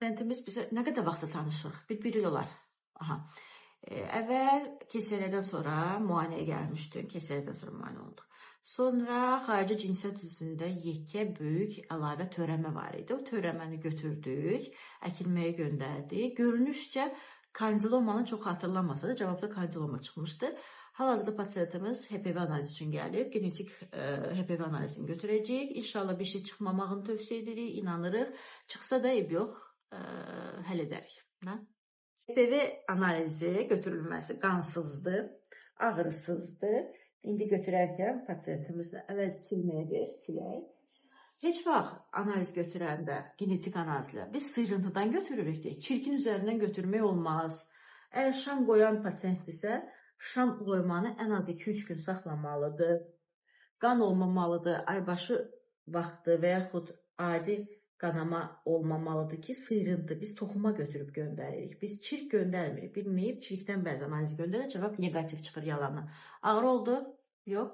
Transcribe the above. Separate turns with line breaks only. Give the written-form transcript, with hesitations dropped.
Pasientimiz bizə nə qədər vaxtdır tanışıq? Bir il olar. Aha. Əvvəl keysəriyyədən sonra müayinəyə gəlmişdi. Keysəriyyədən sonra müayinə olduq. Sonra xarici cinsiyyət üzündə yekə böyük əlavə törəmə var idi. O törəməni götürdük, əkilməyə göndərdik. Görünüşcə kandilomanı çox xatırlamasa da cavabda kandiloma çıxmışdı. Hal-hazırda pasientimiz HPV analizi üçün gəlib. Genetik HPV analizini götürəcəyik. İnşallah bir şey çıxmamağını tövsiyə edirik, inanırıq. Çıxsa da eyb yox, həll edərik. Hə? HPV analizi götürülməsi qansızdır, ağrısızdır. İndi götürərkən pasientimizlə əvvəl silməyə silək. Heç vaxt analiz götürəndə, genetik analizlə biz sıyrıntıdan götürürük deyə çirkin üzərindən götürmək olmaz. Əgər şam qoyan pasientdirsə, şam qoymanı ən az 2-3 gün saxlamalıdır. Qan olmamalıdır, aybaşı vaxtı və yaxud adi qanama olmamalıdır ki, sıyrıntı. Biz toxuma götürüb göndəririk. Biz çirk göndərmirik. Bilməyib çirkdən bəzi analiz göndərir, cavab neqativ çıxır yalanı. Ağrı oldu? Yox.